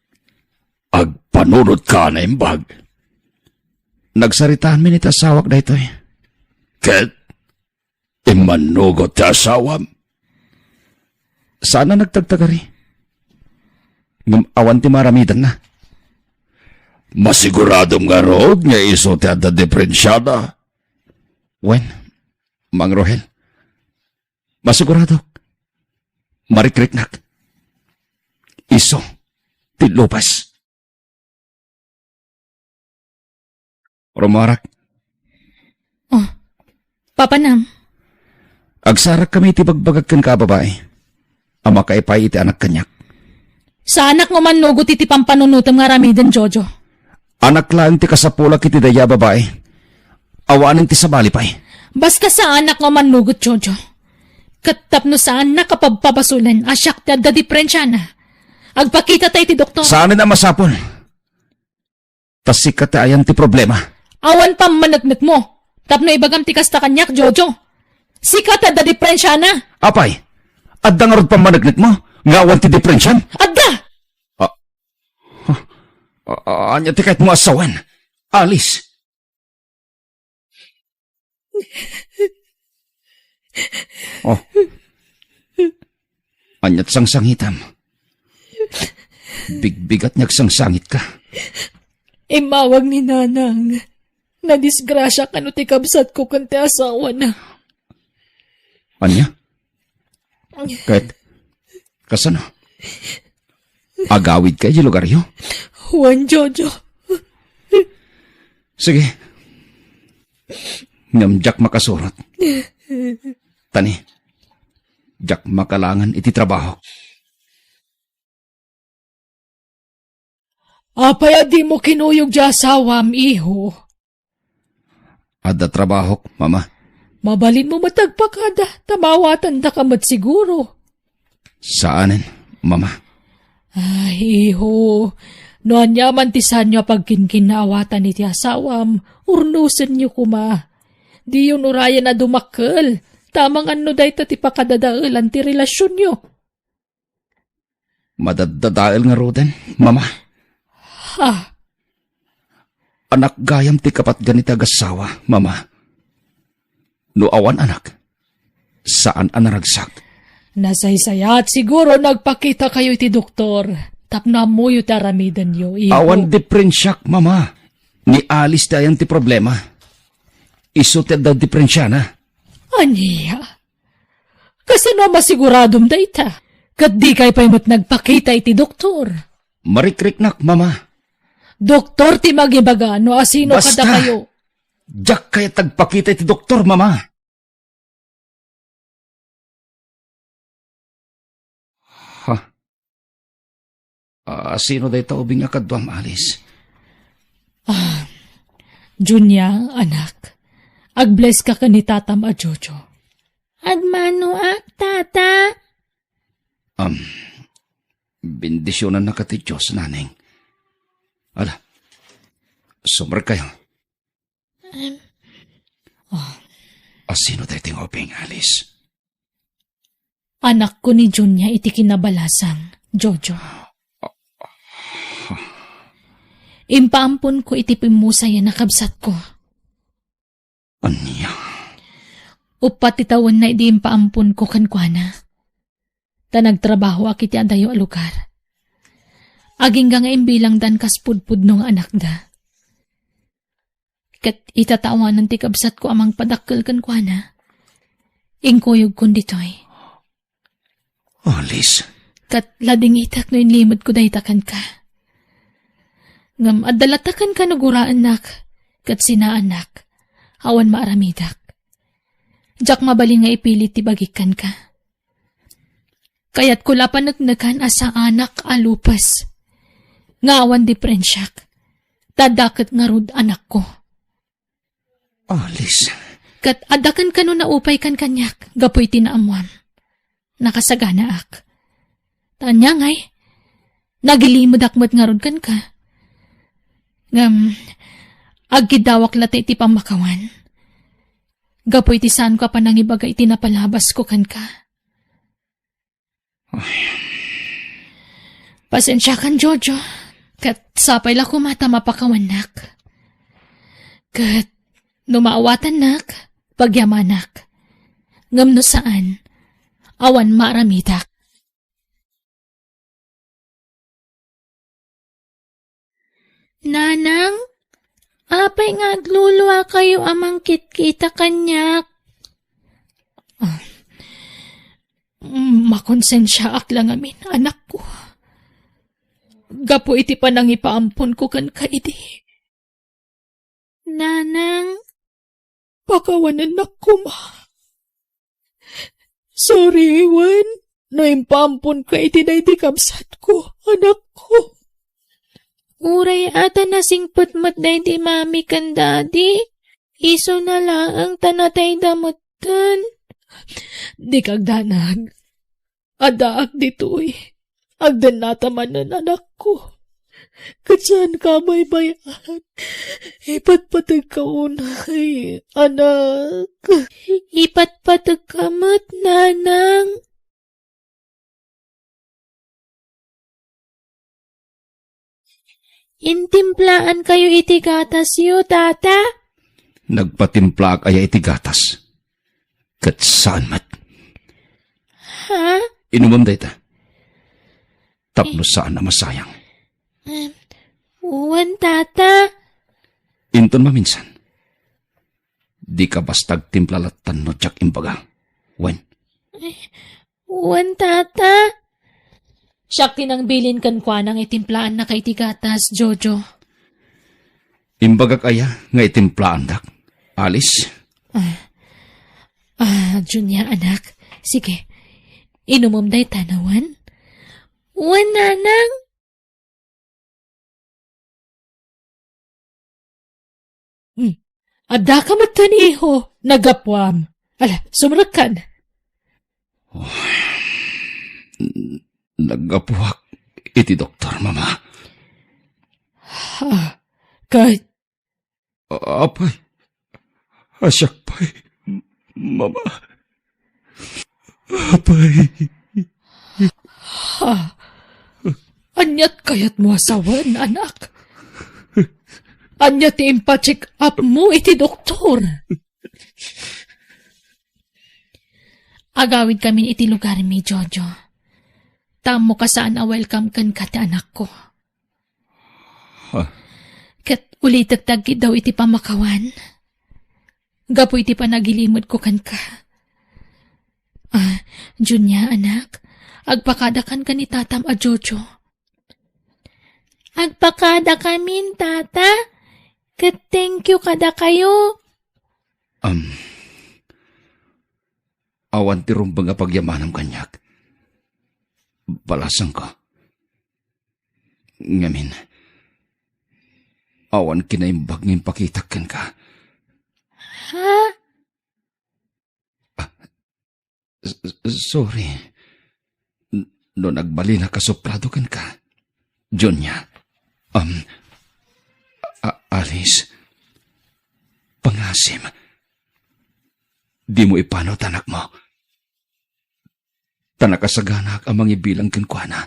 Agpanunot ka a naimbag. Nagsaritaanmi iti asawak daytoy. Ket immanugot ti asawam? Saan a nagtagtagari. Ngem awan ti maaramidanna. Masiguradom ngarud nga isu ti adda diperensiada? Wen, Mang Rohel, masiguradok. Marikriknak. Isu ti Lopez. Rumuarak. Oh, papanam? Agsarakkami iti bagbagak kenka a babai. A makaipay iti anak kaniak. Saanak nga mannugot iti pampanunotem nga aramiden, Jojo. Anak laeng ti kasapulak iti dayta a babai. Awanen ti sabali pay. Basta saanak nga mannugot, Jojo. Ket tapno saannak a pabpabasolen a siak ti adda diperensiana, agpakita ta iti doktor. Saanen a masapul. Ta sika ti ayan ti problema. Awan pammaneknekmo. Tapno ibagam ti kasta kaniak, Jojo. Sika ti adda diperensiana. Apay, adda ngarud pammaneknekmo nga awan ti diperensiam? Adda! Ah, ah, ah, ania ti kayatmo a sawen? Alice. Oh. Aniat sangsangitam? Bigbigat nga agsangsangitka. Immawag ni Nanang. Nadisgrasia kano ti kabsatko ken ti asawana. Ania? Ket, kasano? Agawidka idiay lugaryo? Wen, Jojo. Sige. Ngem diak makasurot. Tani, diak makalangen iti trabahok. Apay a dimo kinuyog ti asawam, iho? Adda trabahok, Mama. Mabalinmo met agpakada, ta maawatandaka met siguro. Saanen, Mama. Ay, iho, no aniaman ti saanyo a pagkinkinnaawatan iti asawam, urnosenyo koma. Diyon urayen a dumakkel, ta amangan no dayta ti pakadadaelan ti relasionyo. Madaddadael ngaruden, Mama. Ha? Anak gayam ti kapatgan iti agassawa, Mama. No awan anak, saan a naragsak. Nasaysayaat siguro no agpakitakayo iti doktor tapno ammoyo ti aramidenyo, iho. Awan diperensiak, Mama. Ni Alice ti ayan ti problema. Isu ti adda diperensiana. Ania? Kasano a masiguradom dayta? Ket dikay pay met nagpakita iti doktor? Marikriknak, Mama. Doktor ti mangibaga no asino kadakayo. Basta! Diak kayat agpakita iti doktor, Mama. Ha? Ah, sino dayta ubing a kaduam, Alice? Ah, Junia, anak. Ag-bless ka ken ni tatam a Jojo. Agmanoak, tata. Am, bendisionannaka ti Dios, naneng. Ala, sumrekkayo. Em. Ah. Asino daytoy nga ubing, Alice? Anakko ni Junia iti kinabalasang, Jojo. Impaamponko iti pimmusayan a kabsatko. Ania? Uppat ti tawenna idi impaamponko kenkuana. Ta nagtrabahoak iti adayo a lugar. Agingga nga imbilangdan kas pudpudno nga anakda. Ket ita ta awanen ti kabsatko a mangpadakkel kenkuana, inkuyogkon ditoy. Alice. Ket ladingitek no inlimedko dayta kenka. Ngem adda latta kenka no guraennak ket sinaannak, awan maaramidak. Diak mabalin nga ipilit ti bagik kenka. Kayatko la paneknekan a saanak a lupes nga awan diperensiak, ta adda ket ngarud anakko. Alice. Ket adda ken kano naupay kan kaniak gapu iti naammoam. Nakasaganaak. Ta ania ngay, nagilimedak met ngarud kenka. Ngem, agkiddawak latta iti pammakawan. Gapu iti saanko a panangibaga iti napalabasko kenka. Ay. Pasensiakan, Jojo. Ket sapay la koma ta mapakawannak. Ket no maawatannak, pagyamanak. Ngem no saan, awan maaramidak. Nanang, apay nga agluluakayo a mangkitkita kaniak? Ah, makonsensiaak la ngamin, anakko. Gapu iti panangipaamponko kenka idi. Nanang. Pakawanennak koma. Sorry wen no impaamponka iti daydi kabsatko, anakko. Uray a ta nasingpet met daydi mami ken daddy, isuna laeng ta natayda metten. Dika agdanag. Addaak ditoy. Agdennata manen, anakko. Ket saanka a baybay-an. Ipatpategka unay, anak. Ipatpategka met, nanang. Intimplaankayo iti gatasyo, tata? Nagpatimplaak aya iti gatas? Ket saan met. Ha? Inumem dayta. Tapno saan a masayang. Em, wen, tata. Inton maminsan. Dika basta agtimpla lattan no diak imbaga. Wen? Wen, tata. Siak ti nangbilin kenkuana nga itimplaannaka iti gatas, Jojo. Imbagak aya nga itimplaandak, Alice? Ah, ah, Junia, anak. Sige. Inumem dayta, wen? Wen, nanang. Hmm. Addaka metten, iho, naggapuam. Ala, sumrekkan. Oh, naggapuak iti doktor, Mama. Ha? Ket? Apay, a siak pay, Mama. Apay. Ha? Aniat kayatmo a sawen, anak? Ania ti impacheck up mo iti doktor? Agawidkamin iti lugarmi, Jojo. Ta ammoka saan a welcome kenka ti anakko. Ha? Ket ulitek ti aggiddaw iti pamakawan. Gapu iti panagilimedko kenka. Ah, Junia, anak, agpakadakan ken ni tatam a Jojo. Agpakadakamin, tata, ket thank you kadakayo. Am, awan ti rumbeng a pagyamanam kaniak. Balasangko. Ngamin, awan kinaimbag nga impakitak kenka. Ha? Ah, s-, s-, sorry. N-, no nagbalinak a suplado kenka. Junia. Um, A-, Alice. Pangasim. Dimo ipanaw ti anakmo. Ta nakasaganaak a mangibilang kenkuana.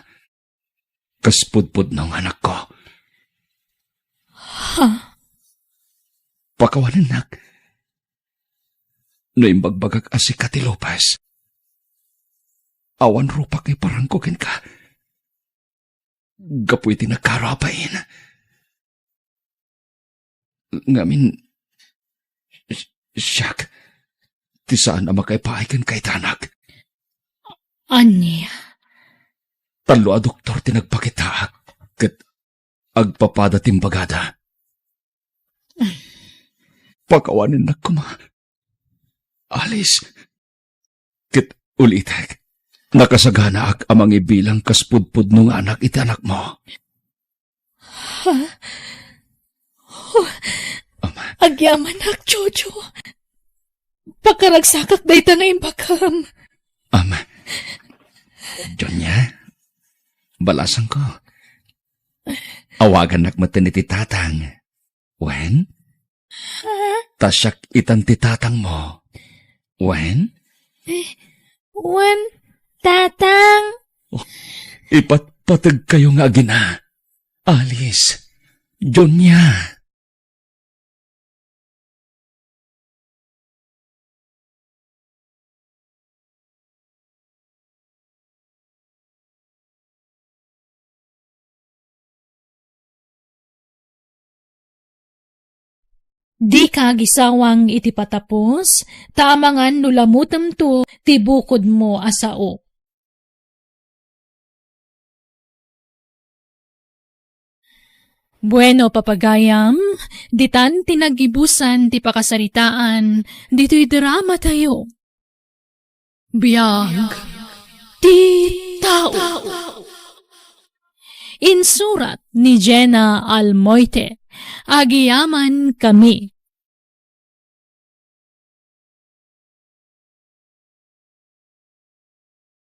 Kas pudpudno nga anakko. Ha? Pakawanennak. No imbagbagak a sika ti Lopez, awan rupak nga iparangko kenka. Gapu iti nagkaro a bain. Ngamin, si-, siak, ti saan a makaipaay kenka iti anak. Ania? Tallo a doktor ti nagpakitaak, ket agpapada ti imbagada. Pakawanennak koma. Alice, ket ulitek, nakasaganaak a mangibilang kas pudpudno nga anak iti anakmo. Ha? Oh, Ama. Agyamanak, Jojo. Pakaragsakak dayta nga imbagam. Ama. Junia, balasangko. Awagannak metten iti tatang. Wen? Ha? Ta siak itan ti tatangmo. Wen? Eh, wen, tatang. Oh, ipatpategkayo nga agina. Alice. Junia. Dika agisawang iti patapos, ta amangan no lamutemto ti bukodmo a sao. Bueno, papagayam, ditan ti naggibusan ti pakasaritaan ditoy drama tayo. Biag ti tao. Insurat ni Jenna Almoite. Agiyaman kami.